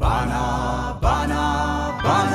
ባና ባና ባና።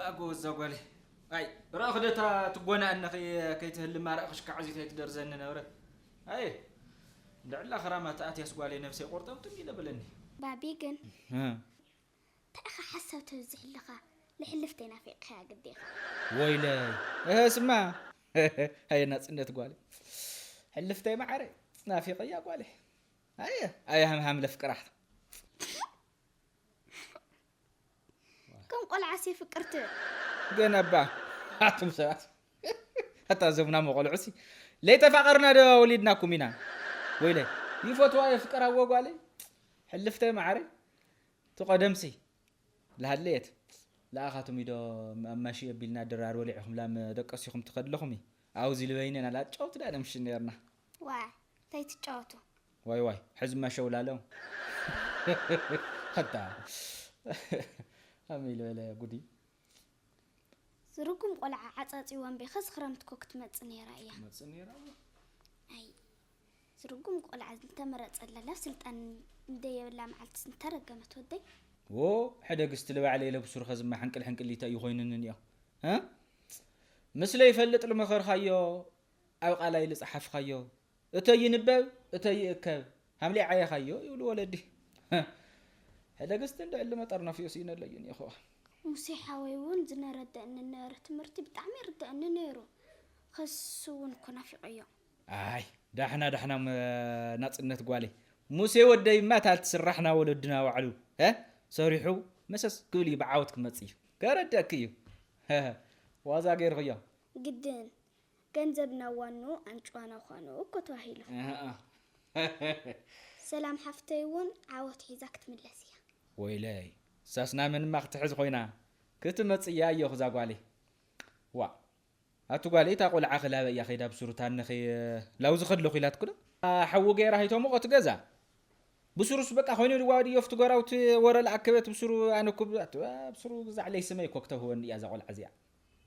ኣጎ እዛ ጓለይ። ኣይ፣ ረእኽደታ ትጎናእኒ ከይ-፣ ከይትህልማ ረእኽሽ ከዓዚት ኣይትደርዘኒ ነብረ። ኣይ፣ እንድዕላ ኽራማ ተኣትያስ ጓለይ ነብሰይ ቆርጠምጥም ኢለ በለኒ። ባቢ ግን እ። እንታይ ኢኻ ሓሳብ ተብዝሕ ኣለኻ? ንሕልፍተይ ናፊቕካያ ግዲ ኢኻ። ወይለይ። እህ፣ ስማ። ኣየ ናጽነት ጓለይ። ሕልፍተይ መዓረይ። ናፊቐያ ጓለይ። ኣየ፣ ኣየ ሃምሃም ለፍቅራኻ። ከም ቆልዓስ የፍቅር ትብል። ገና እባ ኣቱም ሰባት ኣታ ዘምና መቆልዑሲ ለይተፋቀርና ዶ ወሊድናኩም ኢና? ወይለ ይፈትዋ የፍቅራዎ ጓለይ ሕልፍተ ማዕረ ትቆደምሲ ለሃለየት ለኣኻቱም ኢዶ ማሺ የቢልና ድራር ወሊዕኹም ላም ደቀሲኹም ትኸድለኹም እዩ። ኣውዚ ልበይነና ላጫውት ዳ ነምሽ ነርና። ዋይ እንታይ ትጫወቱ? ዋይ ዋይ ሕዚ ማሸው ላለው ኣታ ኣሚል በለ ጉዲ። ዝርጉም ቆልዓ ዓጻጺዋ እምቤ ኸዚ ክረምቲ እኮ ክትመጽእ ነይራ እያ። መጽእ ነይራ እያ። ኣይ ዝርጉም ቆልዓ ዝተመረጸላ ላብ ስልጣን እንደየብላ መዓልትስ እንተረገመት ወደይ። ዎ ሕደግስቲ ልባዕለ ኢለ ብሱሩ ኸዝማ ሕንቅል ሕንቅል ኢታ እዩ ኮይኑኒ እኒኦ። እ? ምስለ ይፈልጥ ልመኸርኻዮ ኣብ ቃላይ ልጸሓፍኻዮ እተይ ይንበብ እተይ ይእከብ ሃምሌ ዓየኻዮ ይብሉ ወለዲ። ሕደግስቲ እንድዕሊ መጠርነፊኡ ስኢነለዩ እኒኦ ኸዋ። ሙሴ ሓወይ እውን ዝነረደእኒ ነበረ ትምህርቲ ብጣዕሚ ይርደእኒ ነይሩ። ኸሱ እውን እኮ ናፊቐዮ። ኣይ ዳሕና ዳሕና መ-፣ ናጽነት ጓለይ ሙሴ ወደይማ ታልቲ ስራሕና ወለድና ባዕሉ እ ሰሪሑ መሰስ ክብል እዩ ብዓወት ክመጽእ እዩ። ከረደእክ እዩ። ዋዛ ገይርኽዮ። ግድን ገንዘብና ዋኑ ኣንጭዋና ዃኑ እኮ ተባሂሉ። ኣሃ። ሰላም ሓፍተይ እውን ዓወት ሒዛ ክትምለስ እያ። ወይለይ ሳስና መንማ ክትሕዝ ኮይና ክትመጽእ እያ እዮ ክዛ ጓለይ። ዋ ኣቲ ጓለይ እታ ቆልዓ ክላበ እያ ከይዳ ብስሩ ታነኸ ላውዚ ከድለኹ ኢላትኩ ዶ ሓዊ ገይራ ሂቶምቆ እቲ ገዛ ብስሩስ በቃ ኮይኑ ድዋዲ እዮ ፍቲ ጎራውቲ ወረ ለኣከበት ብስሩ ኣነኩ ብስሩ ግዛዕ ለይስመይ እኮ ክተህወኒ እያ እዛ ቆልዓ እዚኣ።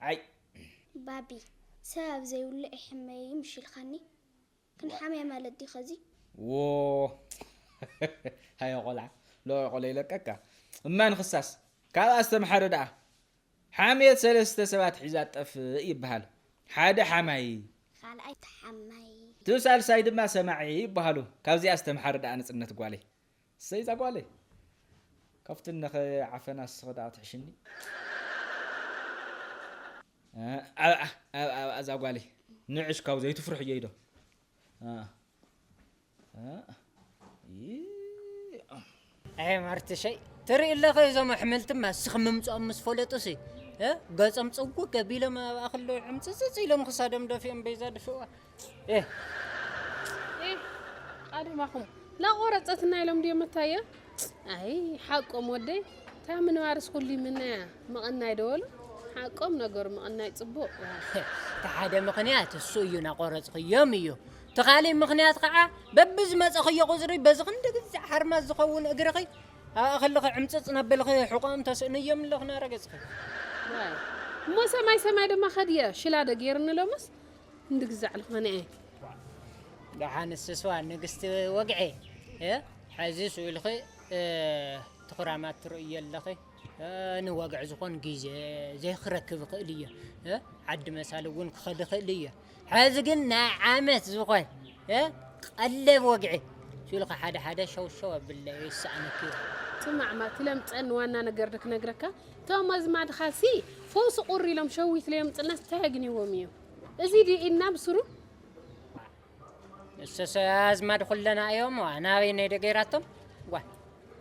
ኣይ ባቢ ሰብ ኣብ ዘይብሉ ኣይሕመይ ምሽ ኢልካኒ። ክንሓምያ ማለት ድዩ ኸዚ? ዎ ሃዮ ቆልዓ ሎ ቆለ ይለቀካ እማ ንኽሳስ ካብ ኣስተምሓረ ደኣ ሓሜት ሰለስተ ሰባት ሒዛ ጠፍእ ይበሃል። ሓደ ሓማይ ካልኣይ ተሓማይ እቲ ሳልሳይ ድማ ሰማዒ ይበሃሉ። ካብዚኣ ዝተምሓረ ደኣ ንጽነት ጓለይ። እሰይ እዛ ጓለይ ካብትነኸ ዓፈና እስኺ ደኣ ትሕሽኒ። ኣብኣ ኣብኣ እዛ ጓለይ ንዕሽ ካብ ዘይትፍርሕዮ ኢዶ ኣይ ማርትሸይ ትርኢ ኣለኸ እዞም ኣሕምልትማ እስኺ ምምፅኦም ምስ ፈለጡሲ እ? ገፆም ፅውግ ኣቢሎም ኣብኣ ከለዉ ዕምፅፅፅ ኢሎም ክሳዶም ደፊኦም በይዛ ድፍእዋ እ? እ፣ ኣደማኹም ላቆረፀትና ኢሎም ድዮም መታየ? ኣይ ሓቆም ወደይ እታ ምንባርስ ኩሉ ይምነያ ምቕናይ ደበሉ ሓቆም ነገሩ ምቕናይ ፅቡቕ። እቲ ሓደ ምኽንያት እሱ እዩ ናቆረፅኽዮም እዩ። እቲ ካሊእ ምኽንያት ከዓ በብዝመፀኽዮ ቁፅሪ በዚ ክንዲ ግዛዕ ሓርማዝ ዝኸውን እግርኺ ኣብኣ ከለኺ ዕምፅፅ ናበልኺ ሕቆም ተስእንዮም ኣለኹ ናረገፅኺ። ዋይ፣ እሞ ሰማይ ሰማይ ድማ ከድየ ሽላ ዶ ገይርኒ ሎምስ እንድግዛዕ ልኾነ እየ። ደሓን እስስዋ ንግስቲ ወግዔ እ፣ ሕዚ ስኢልኺ እ፣ ትኹራማት ትርእዮ ኣለኺ እ፣ ንወግዒ ዝኾን ግዜ ዘይክረክብ ይኽእል እየ እ፣ ዓዲ መሳሊ እውን ክኸድ ይኽእል እየ። ሕዚ ግን ናይ ዓመት ዝኾን እ፣ ቀለብ ወግዒ ሲሉኻ ሓደ ሓደ ሸውሸው ኣብለ ይሰኣነኪ። ስማዕማ ትለምፀኒ ዋና ነገር ዶ ክነግረካ? እቶም ኣዝማድኻሲ ፈውሲ ቁሪ ኢሎም ሸዊት ለየምፅና እንታይ ኣግኒዎም እዮም? እዚ ድዩ ኢድና ብስሩ? ንሰሰ ኣዝማድ ኩለና እዮም። ናበይ ነይ ደገይራቶም? ዋ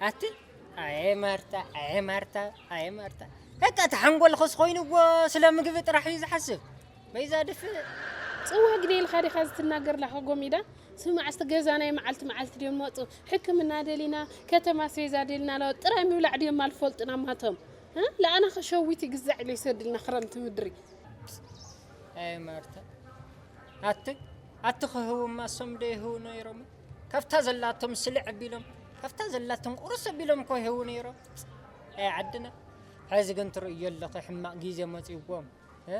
ኣቲ ኣየ ማርታ ኣየ ማርታ ኣየ ማርታ በቃ እቲ ሓንጎልኽስ ኮይኑዎ ስለ ምግቢ ጥራሕ እዩ ዝሓስብ። በይዛ ድፍእ ጽዋ ግደ ኢልካ ዲኻ ዝትናገር ላኻ ጎሚዳ? ስማዕ እስቲ ገዛ ናይ መዓልቲ መዓልቲ ድዮም መጹ? ሕክምና ደሊና ከተማ ኣስቤዛ ደሊና ለወ ጥራይ ምብላዕ ድዮም ኣልፈልጡ ናማቶም? እ? ለኣና ኸሸዊት ይግዛዕ ኢለ ይሰድልና ክረምቲ ምድሪ። ኣይ ማርታ ኣቲ ኣቲ ክህውማ እሶም ዶ ይህው ነይሮም? ካብታ ዘላቶም ስልዕ ኣቢሎም ካብታ ዘላቶም ቁርስ ኣቢሎም እኮ ይህው ነይሮም። ኣይ ዓድና ሕዚ ግን ትርእዮ ኣለኺ ሕማቕ ግዜ መጺእዎም። እ?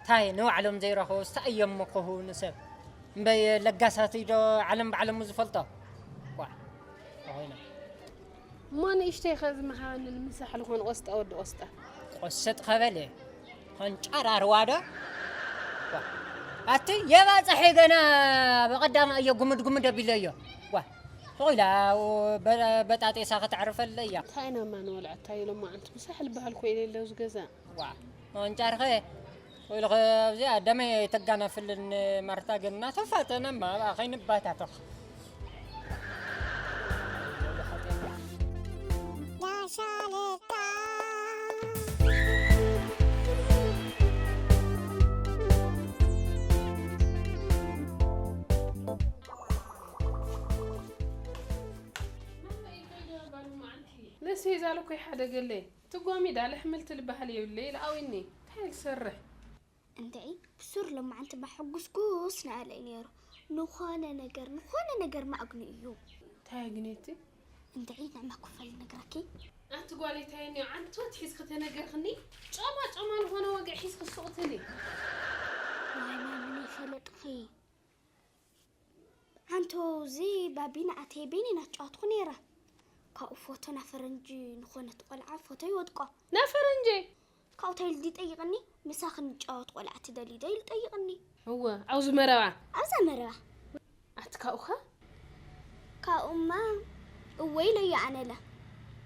ታይ ንባዕሎም ዘይረኸቡ እንታይ እዮም ክህቡ ንሰብ? እምበይ ለጋሳት ዶ ዓለም ባዕለሙ ዝፈልጦ? ዋ፣ ተኾይኖም። እሞ ንእሽተይ ኸዚ መሃበኒ ንምሳሕ ልኾን ቆስጣ ወዲ ቆስጣ። ቆሰጥ ኸበለ ኸንጨራርዋ ዶ? ዋ፣ ኣቲ የባጽሐ ገና በቐዳማ እዮ ጉምድ ጉምድ ኣቢለዮ። ዋ፣ ተኾይላ በ-፣ በጣጤሳ ከተዕርፈለ እያ። እንታይ ኢና እማ ንበልዖ? እንታይ ኢሎሞ ኣንቲ ምሳሕ ልበሃል ኮ ኢለ ኣለዉ ዝገዛ። ዋ፣ መንጫርኸ ወይልኸ ኣብዚኣ ደመይ ተጋናፍልን ማርታ ግን እናተፋጠነ እማ ኣብኣ ከይንባታተኽ። ዳሻለቃ። ነስሄ ዛለ እኮ ይሓደገለይ። ትጓሚዳ ለሕምልቲ ልበሃል የብለይ ኢለ ኣዊኒ። እንታይ ልሰርሕ? እንድዒ ብሱር ሎማዓንቲ እባ ሕጉስጉስ ናበለይ ነይሩ። ንኾነ ነገር፣ ንኾነ ነገር ማእግኑ እዩ። እንታይ ኣግንየቲ? እንድዒ ንዕማ ክፈል ነግረኪ። ኣንቲ ጓለይ እንታይ እኒኦ ዓንትወት ሒዝኪ ተነገርክኒ? ጫማ ጫማ ዝኾነ ወግዒ ሒዝኪ ሱቕ ትሊ። ዋይ ማሚ ነይፈለጥኺ። ሓንቲ እዚ ባቢና ኣተየ ቤኒ እናተጫወትኩ ነይረ። ካብኡ ፎቶ ና ፈረንጂ ንኾነት ቆልዓ ፎቶ ይወድቆ። ና ፈረንጂ? ካብኡ እንታይ ኢሉ ድዩ ጠይቕኒ? ምሳኺ ንጫወት ቆልዓ ትደሊ ዶ ኢሉ ጠይቕኒ። እወ፣ ኣብዚ መረባ? ኣብዛ መረባ። ኣቲ ካብኡኸ? ካብኡማ እወ ኢለዮ ኣነለ።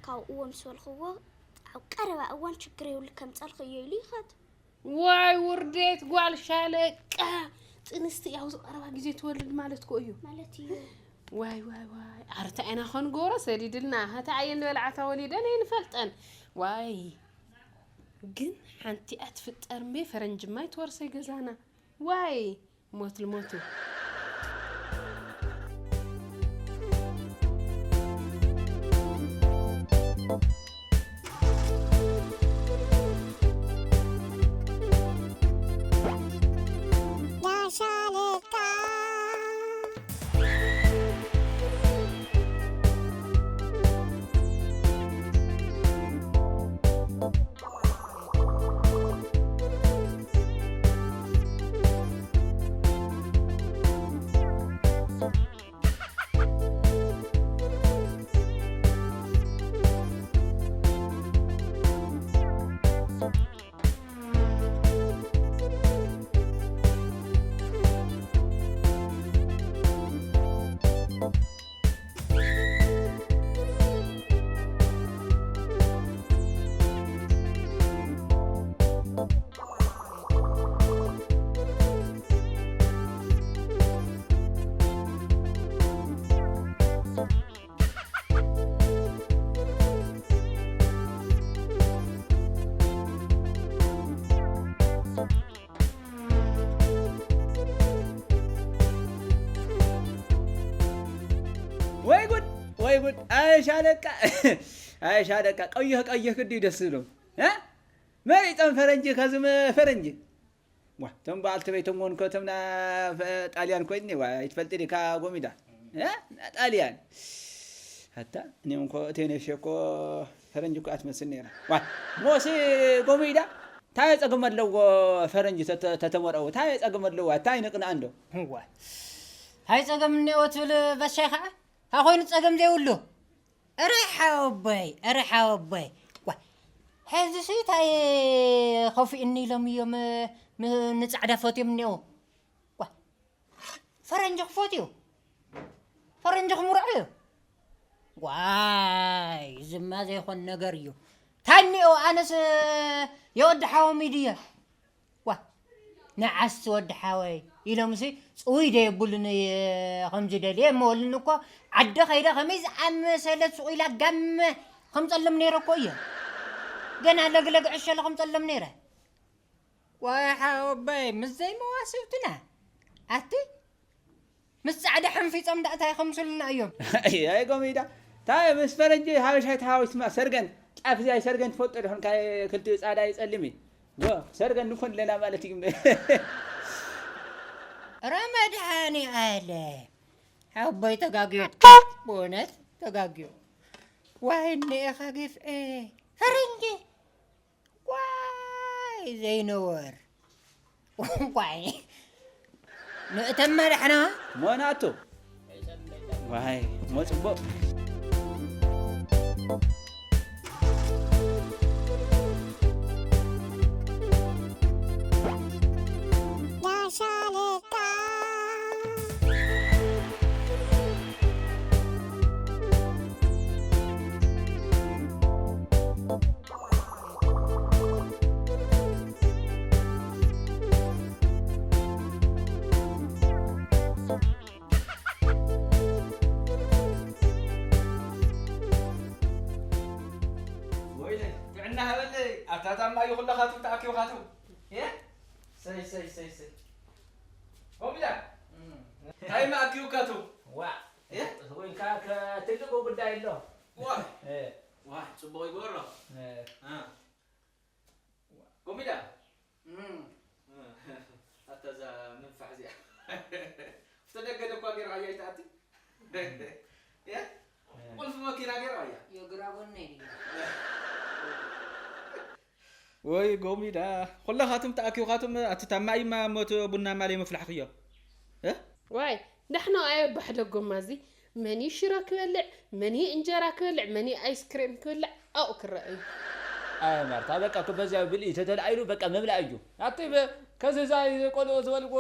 ካብኡ እወ ምስ በልኽዎ ኣብ ቀረባ እዋን ችግር የብሉ ከምፀልኺ እዮ ኢሉ ይኸድ። ዋይ ውርደት ጓል ሻለቃ! ጥንስቲ ያው ዝቐረባ ግዜ ትወልድ ማለት ኮ እዩ። ማለት እዩ። ዋይ ዋይ ዋይ ኣርታ ኢና ኸንጎሮ ሰዲድልና ሀታ ኣየን በልዓታ ወሊደን ኣይንፈልጠን። ዋይ ግን ሓንቲ ኣትፍጠር እምበይ ፈረንጅ ማይ ትወርሰይ ገዛና። ዋይ ሞት ልሞቱ። ወይ ጉድ ወይ ጉድ። ኣይ ሻለቃ ኣይ ሻለቃ ቀይሕ ቀይሕ ግዲ ደስ ዝብሎም እ መሪፀም ፈረንጂ ከዝም ፈረንጂ ዋ እቶም በዓልቲ ቤቶም ወንኮ እቶም ና ጣልያን ኮይኒ ዋ ይትፈልጢ ዲካ ጎሚዳ እ ጣልያን ኣታ እኔ እንኮ እቴ ነሽ እኮ ፈረንጂ እኮ ኣትመስል ነይራ ዋ ሞሲ ጎሚዳ እንታይ ጸገም ኣለዎ ፈረንጂ ተተመርአው እንታይ ጸገም ኣለዎ እንታይ ንቅንኣ እንዶ ዋ እንታይ ጸገም እኒኦ ትብል በሻይ ከዓ እንታይ ኮይኑ ጸገም ዘይብሉ እረ ሓወቦይ እረ ሓወቦይ ዋ ሕዚ ሲ እንታይ ከፊእኒ ኢሎም እዮም ንጻዕዳ ፈትዮም እኒኦ ዋ ፈረንጂ ክፈትዩ ፈረንጂ ክምርዖ እዩ። ዋይ ዝማ ዘይኮን ነገር እዩ። ታኒኦ ኣነስ የወዲ ሓወሚ ድየ? ዋ ንዓስ ወዲ ሓወይ ኢሎምሲ ጽውይ ዶ የብሉን። ከምዚ ደልየ እሞ ወልኒ እኮ ዓዲ ከይደ ከመይ ዝኣመሰለ ሱቕ ኢላ ጋመ ከምጸሎም ነይረ እኮ እየ። ገና ለግለግ ዕሸለ ከምጸሎም ነይረ። ዋይ ሓወባይ ምስ ዘይመዋስብትና ኣቲ ምስ ጻዕዳ ሕንፊጾም ዳእታ ይኸምሱልና እዮም። ኣይ ጎሚዳ ታይ ምስ ፈረንጂ ሓበሻ ተሃዊስማ ሰርገን ጫፍ እዚኣ ሰርገን ትፈልጦ ዶ ኾንካ? ክልቲኡ ጻዕዳ ይጸልም እዩ። ጎ ሰርገን ንኾን ኣለና ማለት እዩ። ረመድሓኒ ኣለ ሓቦይ ተጋግዮ ብእውነት ተጋግዮ። ዋይ እኒኤኻ ግፍዒ ፈረንጂ ዋይ ዘይነወር ዋይ ንእተን መራሕና ሞናቱ ዋይ ሞ ጽቡቕ ወይለይ ጥዕና ሃበለይ ኣታ ታማ እዩ ኩለኻትኩም ተኣኪብኻትኩም እ ሰይ ሰይ ሰይ ሰይ ኮሚዳ ታይ ማእኪውካትኩም ዋ እ ወይልካ ከትልቁ ጉዳይ ኣሎ ዋ እ ዋ ጽቡቕ ይግበሮ እ እ ኮሚዳ እም። ኣታ እዛ ምንፋሕ እዚኣ ተደገደ እኳ ገይራ ኣያ ይትኣቲ ቁልፊ መኪና ገይራ ኣያ የግራ ጎነይ ድዩ ወይ ጎሚዳ ኩላኻትም ተኣኪብኻትም ኣቲ ታማይማ ሞት ቡና ማለይ መፍላሕኽዮ እ ዋይ ዳሕና ኣየ ባሕደጎማ እዚ መን እዩ ሽሮ ክበልዕ መን እዩ እንጀራ ክበልዕ መን እዩ ኣይስክሬም ክበልዕ ኣብኡ ክረአ እዩ። ኣይ ማርታ በቃ እኮ በዚያ ብልኢ ተተላዒሉ በቃ ምብላዕ እዩ። ኣቲ ከዚ እዛ ቆልኡ ዝበልዎ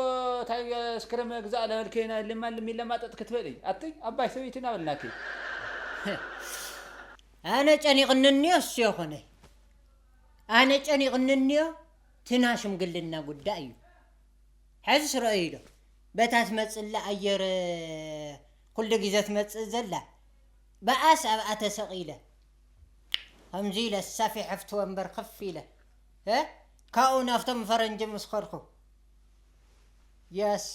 ታይ ስክሬም ግዛእ ለበልከ ናይ ልማ ልሚ ለማጠጥ ክትበል እዩ። ኣቲ ኣባይ ሰበይቲ ናበልናኪ። ኣነ ጨኒቕኒ እኒኦ እሱ የኾነ ኣነ ጨኒቕኒ እኒኦ ትና ሽምግልና ጉዳይ እዩ። ሕዝስ ረእዩ ዶ በታ ትመጽእ ኣየር ኩሉ ግዜ ትመጽእ ዘላ ብኣስ ኣብኣ ተሰቒለ ከምዚ ኢለ ሳፊ ሕፍትወ እምበር ክፍ ኢለ እ ካብኡ ናብቶም ፈረንጂ ምስ ኸድኩ የስ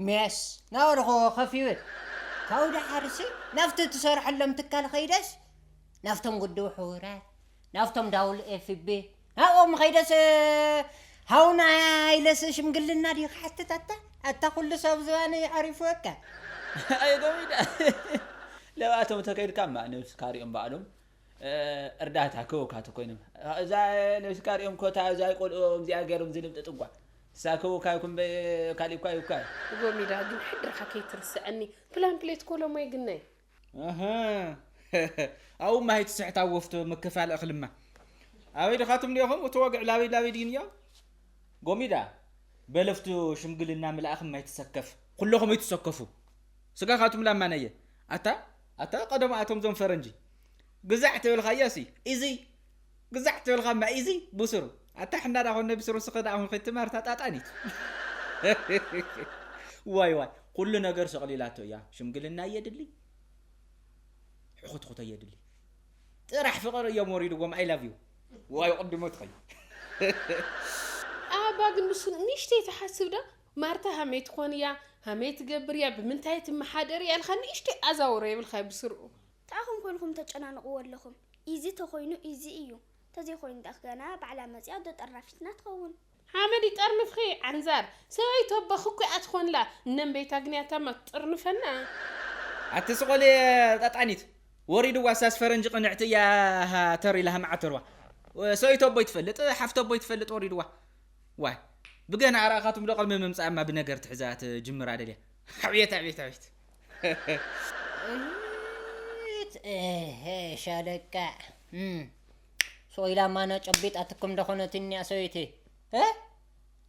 ሜስ ናበልኹ ኸፍ ይብል ካብኡ ደሓርሲ ናብቲ ትሰርሐሎም ትካል ኸይደስ ናብቶም ጉድቡ ሕቡራት ናብቶም ዳውል ኤፍቢ ናብኦም ኸይደስ ሃውና ኢለስ ሽምግልና ድዩ ክሓትት ኣታ ኣታ ኩሉ ሰብ ዝባነይ ዓሪፉ እካ ኣይጎሚዳ ለባቶም ተከይድካ ማ ነብስካ ሪኦም ባዕሎም እርዳታ ክህቡካ ተኮይኖም እዛ ነብስካ ሪኦም ኮታ እዛ ቆልኦ እዚኣ ገይሮም ዝልምጥጥ እኳ ንሳ ክህቡካ ይኩን ካሊእ እኳ ይብካ እዩ። ጎሚዳ ግን ሕድርካ ከይትርስዐኒ ፕላን ፕሌት ኮሎሞ ይግነይ። ኣሀ ኣብኡ ማሂ ትስሕት ኣብ ወፍቶ ምክፋል እኽልማ ኣበይ ድኻትም ዲኹም እቲ ወግዕ ላበይ ላበይ ድዩ ንዮ ጎሚዳ በለፍቱ ሽምግልና ምልኣኽም ኣይትሰከፍ ኩለኹም ኣይትሰከፉ ስጋኻትም ላማነየ ኣታ ኣታ ቀደም ኣቶም ዞም ፈረንጂ ግዛዕ ተበልኻዮ ሲ ኢዚ ግዛዕ ተበልኻ ማ ኢዚ ብስሩ ኣታ ሕና ዳ ኾነ ብስሩ ስኸ ዳ ኾነ ትማርታ ጣጣኒት ዋይ ዋይ ኩሉ ነገር ሰቕሊላቶ እያ ሽምግልና እየድሊ ሕኹትኹቶ እየድሊ ጥራሕ ፍቕር እዮም ወሪድዎም I love you ዋይ ቅድሞ ትኸይ ኣባ ግን ብሱ ንእሽተይ ትሓስብ ዶ ማርታ ሃመይ ትኾን እያ ሃመይ ትገብር እያ ብምንታይ ትመሓደር እያ ኢልካ ንእሽተይ ኣዛውሮ የብልካ ብስርኡ ታኹም ኮይንኩም ተጨናንቕዎ ኣለኹም ኢዚ ተኾይኑ ኢዚ እዩ ተዘይኮይኑ ደኣ ገና ባዕላ መፂኣ ዶ ጠርናፊትና ትኸውን ሓመድ ይጠርንፍኺ ዓንዛር ሰበይቱ ኣቦ ክኩይ ኣትኾንላ እነም ቤታ ግንያታማ ትጥርንፈና ኣቲ ስቆል ጠጣኒት ወሪድዋ ሳስ ፈረንጂ ቅንዕቲ እያ ተር ኢላ ሃምዓ ተርዋ ሰበይቱ ኣቦ ይትፈልጥ ሓፍቲ ኣቦ ይትፈልጥ ወሪድዋ ዋይ ብገና ኣርኣኻትም ዶ ቅድሚ ምምፃእማ ብነገር ትሕዛ ትጅምር ኣደልያ ኣቤት ኣቤት ኣቤት እህ ሻለቃ ሶይላ ማና ጨቢጣትኩም ደኾነት እኒያ ሰበይቲ እ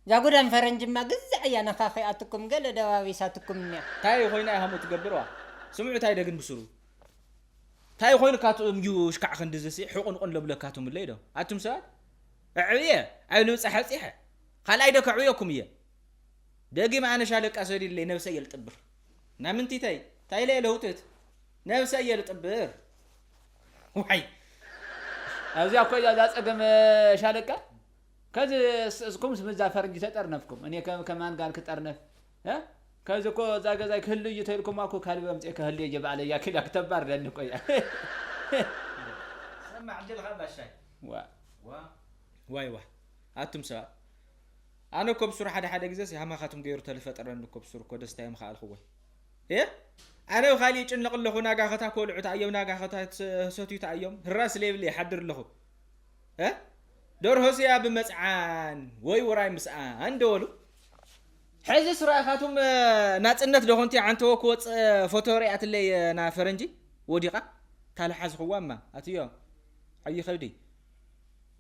እዛ ጉዳን ፈረንጅማ ግዛዕ እያ ነኻኺኣትኩም ገለ ደባቢሳትኩም እኒያ እንታይ ኮይና እያ ሃሙ ትገብርዋ ስምዑ ታይ ደ ግን ብስሩ ታይ ኮይኑ ካትኦም እዩ ሽካዕ ክንድዝሲ ሕቁንቁን ለብለካትም ለይ ዶ ኣቱም ሰባት? ኣዕብየ ኣብ ልብፃሕ ኣብፂሐ ካልኣይ ዶ ከዕብየኩም እየ። ደጊም ኣነ ሻለቃ ሰዲድለይ ነብሰ የልጥብር ናምንቲተይ ታይለ ለውጥት ነብሰ የልጥብር። ዋይ ኣብዚኣ እኮ እያ እዛ ፀገም። ሻለቃ ከዚ እስኩም ምስ ምዛ ፈርንጂ ተጠርነፍኩም እኔ ከማን ጋር ክጠርነፍ። ከዚ እኮ እዛ ገዛይ ክህሉ እዩ ተልኩም እኮ ካልበ ምፅእ ክህሉ እየ ባዕለ እያ ክዳ ክተባር ደኒ እኮ እያ። ሰማዕ ዕድልካ ባሻይ። ዋ ዋይ ዋ ኣቱም ሰባት ኣነ እኮ ብሱር ሓደ ሓደ ግዘ ሃማኻትም ገይሩ ተልፈጠረኒ እኮ ብሱር እኮ ደስታ እዮም ከኣልክዎ። እ ኣነ ብካሊእ ይጭነቕ ኣለኹ። ናጋኸታ ኮልዑ ተኣዮም ናጋኸታ ሰትዩ ተኣዮም ህራስ ለይብለ ይሓድር ኣለኹ። እ ደርሆ ስያ ብመፅዓን ወይ ውራይ ምስኣን ደበሉ። ሕዚ ስራእኻቱም ናፅነት ደኾንቲ ዓንተዎ ክወፅእ ፎቶ ሪኣትለይ ና ፈረንጂ ወዲቓ ታልሓዝኽዋ እማ ኣትዮ ዓብዪ ከብዲ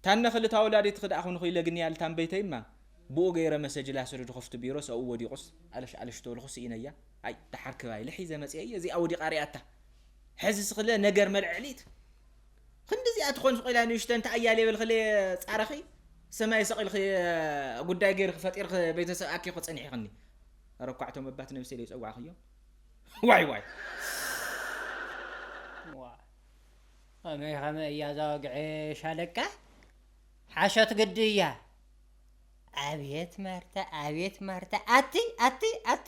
ታነ ክልተ ኣውላዲት ክድኣ ኩንኹ ኢለ ግንያ ልታም በይተይማ ብኡ ገይረ መሰጅላ ስሪ ድኸፍቱ ቢሮ ሰብኡ ወዲቑስ ኣለሽ ኣለሽ ተበልኹ ስኢነያ። ኣይ ደሓር ክባይ ልሒዘ መፅአ እየ እዚኣ ወዲቓ ሪኣታ። ሕዚ ስኽለ ነገር መልዕሊት ክንዲ እዚኣ ትኾን ስቕ ኢላ ንእሽተን ተኣያል የበልክለ ፃረኺ ሰማይ ሰቕ ኢልኺ ጉዳይ ገይርኺ ፈጢርኺ ቤተሰብ ኣኪ ክፀኒሕኽኒ። ረኳዕቶም ኣባት ነብሰ ኢለ ይፀዋዕኽዮም። ዋይ ዋይ ከመይ ከመይ እያ እዛ ወግዒ ሻለቃ? ሓሸት ግዲ እያ። ኣብየት ማርታ ኣብየት ማርታ ኣቲ ኣቲ ኣቲ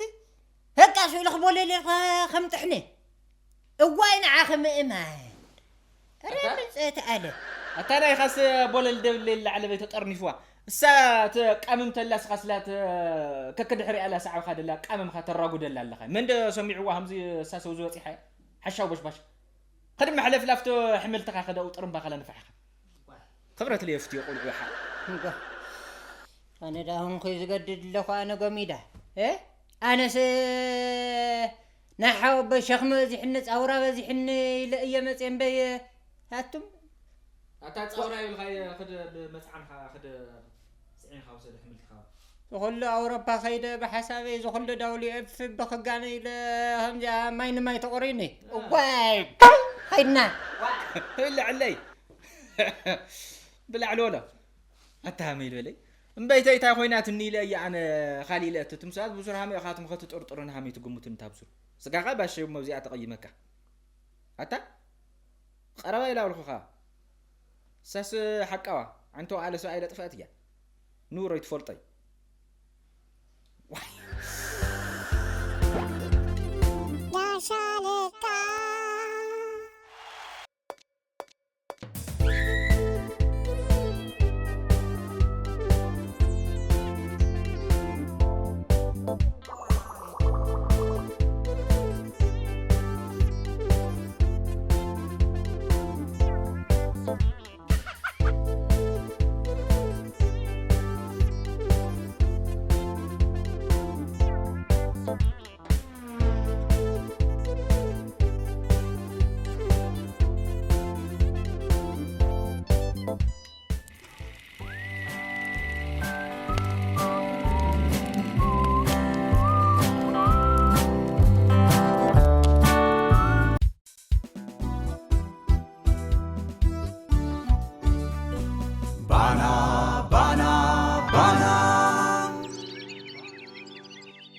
በቃ ስእሉ ክቦለለ ከምጥሕኒ እዋይ ንዓኺ ምእማን ረ ምፀት ኣለ። ኣታ ናይ ኻስ ቦለል ደብለ ላዕለ በይ ተጠርኒፍዋ እሳ ትቃምም ተላ ስኻ ስላ ከክድሕሪ ኣላ ሰዓብኻ ደላ ቃምምኻ ተራጉደላ ኣለኻ መን ደ ሰሚዕዋ ከምዚ እሳ ሰው ዝበፂሓ ሓሻው ቦሽባሽ ከድሚ ሓለፍላፍቶ ሕምልትኻ ከደው ጥርምባ ከላ ንፋሕኻ ክብረት ለየፍትዮ ቆልዑ ሓ ኣነ ዳሁንኩ ዝገድድ ኣለኹ ኣነ ጎሚዳ ኣነስ ናይ ሓወቦይ ሸኽሚ በዚሕኒ ፃውራ በዚሕኒ ኢለ እየ መፅየ እምበይ ኣቱም ኣታ ፃውራ ይብልካ ክድ ብመፅዓንካ ክድ ስዒንካ ውሰድ ሕምልትካ ዝኹሉ ኣውሮፓ ከይደ ብሓሳበይ ዝኹሉ ዳውሊ ኤፍ ብክጋነ ኢለ ከምዚኣ ማይ ንማይ ተቆሪኒ እዋይ ከይድና ብልዕለይ ብላዕሊ ወሎ ኣታ ሃመይ ልበለይ እምበይተይ እንታይ ኮይናትኒ ኢለ እየ ኣነ ካሊእ ኢለ እቲ ትምሳት ብዙር ሃመይ ኢኻትም ከትጥርጥሩን ሃመይ ትግምቱን ታብዙር ስጋኻ ባሸ እሞ ኣብዚኣ ተቐይመካ ኣታ ቀረባ ኢላ ኣውልኹኻ ሳስ ሓቃዋ ዓንተው ኣለ ሰብኣይ ለጥፍኣት እያ ንውሮይ ትፈልጦይ